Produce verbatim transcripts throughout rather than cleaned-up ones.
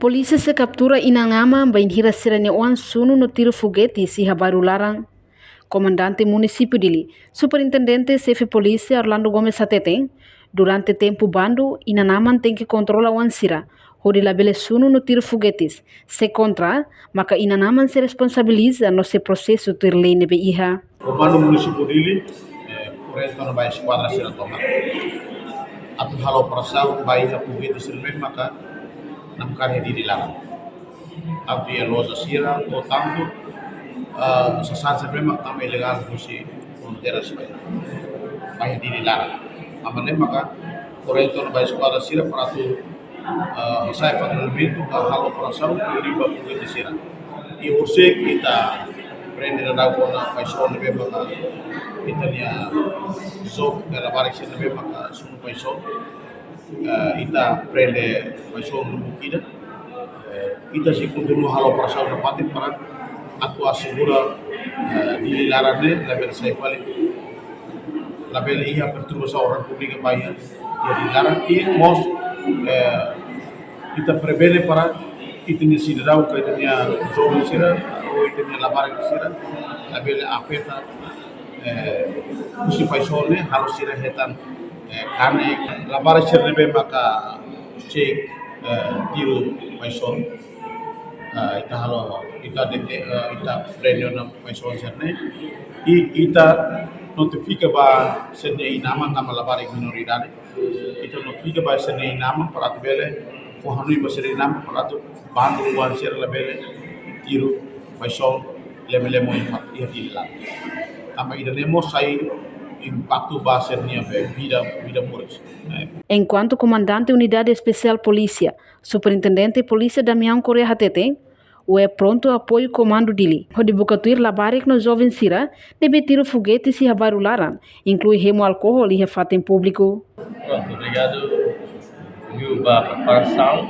Polísia sei kaptura inan-aman bainhira sira-nia oan sunu no tiru fogetes iha bairru laran. Komandante Munisípiu Dili, Superintendente Xefe Polísia Orlando Gomes hateten, durante tempu bandu, inan-aman tenke kontrola oan sira, hodi labele sunu no tiru fogetes. Se kontra, maka inan-aman sei responsabiliza no sei prosesu tuir lei ne'ebé iha. Komandu Munisípiu Dili, eh, orienta ona ba eskuadra sira tomak atu halo operasaun ba iha fogetes sira ne'ebé maka namkari iha Dili laran. Tantu iha loja sira, to'o tantu, eh, sasán sira ne'ebé maka tama ilegál husi fronteira sira ba iha Dili laran. Tanba ne'e maka orienta ona ba eskuadra sira para atu, eh, hasa'e patrullamentu ka halo operasaun liuliu ba fogetes sira. I horisehik ita prende daudaun ona faixoan ne'ebé maka ita-nia joven ka labarik sira ne'ebé maka sunu faixoan. Eh, ita prende faixoan lubuk ida. Eh, ita sei kontinua halo operasaun nafatin para atu asegura, eh, Dili laran ne'e labele sai fali, labele iha perturbasaun ordem públika ba iha, iha Dili laran i mós, eh, ita prevene para ita-nia sidadaun ka ita-nia joven sira ou ita-nia labarik sira labele afeta, eh, husi faixoan ne'e halo sira hetan, eh, kanek, labarik sira ne'ebé maka sei, eh, tiru faixoan. Eh, ita halo, ita dete-, eh, ita prende ona faixoan sira-ne'e. I ita notifika ba sira-nia inan-aman tanba labarik minoridade. Ita notifika ba sira-nia inan-aman para atu bele fó hanoin ba sira-nia inan-aman para atu bandu oan sira labele tiru faixoan lemo-lemo iha fat-, iha Dili laran. Tanba ida-ne'e mós sai impaktu ba sira-nia be vida, vida moris. Eh. Enkuantu Komandante Unidade Espesiál Polísia, Superintendente Polísia Damião Correia hateten, U E prontu apoiu Komandu Dili hodi buka tuir labarik no joven sira ne'ebé tiru fogetes iha bairru laran, inklui hemu alkohol iha fatin públiku. Prontu, obrigadu. Liu ba preparasaun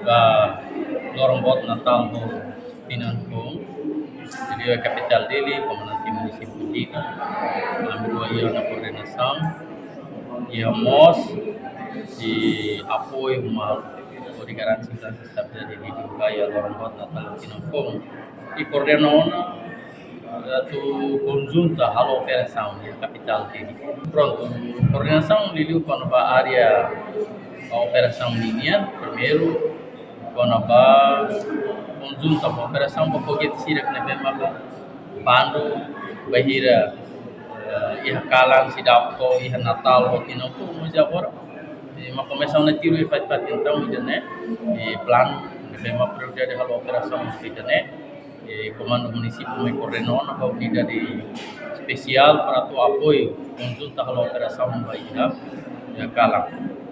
ba loron boot Natál ho tinan foun. Liu iha kapitál Dili, Komandante Munisípiu Dili, ami rua iha ona koordenasaun, iha mós apoiu uma hodi garante seguransa, estabilidade Dili ba iha loron boot Natál ho tinan foun. I koordena ona atu konjunta halo operasaun iha kapitál Dili. Prontu, koordenasaun liuliu kona-ba área, ba operasaun ninian, primeiru, kona-ba konjunta ba operasaun ba fogetes sira ne'ebé maka bandu bainhira, eh, iha kalan seidauk to'o iha Natál ho tinan foun, mas agora, eh, mak komesa ona tiru iha fatin-fatin, entaun ida-ne'e, eh, planu ne'ebé mak prioridade halo operasaun ida-ne'e. Eh, Komandu Munisípiu mai koordena ona ba unidade espesiál para atu apoiu konjunta halo operasaun ba iha, iha kalan.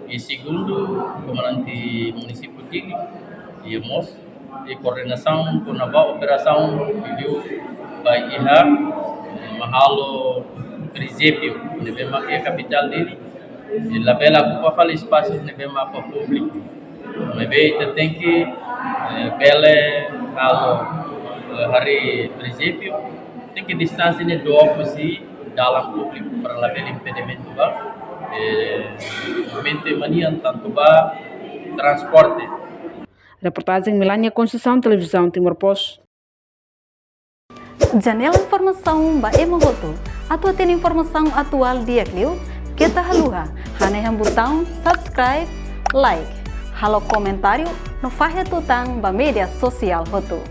I segundu, Komandante Munisípiu Dili, iha mós, i koordenasaun kona-ba operasaun liuliu ba iha, eh, mak halo prezépiu ne'ebé mak iha kapitál Dili, i labele okupa fali espasu ne'ebé mak ba públiku. Maibé ita tenke, eh, bele halo, eh, harii prezépiu, tenke distánsia ne'e dook husi dalan públiku para labele impedimentu ba, eh, movimentu ema nian, tantu ba transporte. Reportajen Melania Conceição, Televizaun Timor Post. Janela informasaun ba ema hotu. Atu hatene informasaun atuál di'ak liu, keta haluha hanehan butaun subscribe, like, halo komentáriu no fahe tutan ba média sosiál hotu.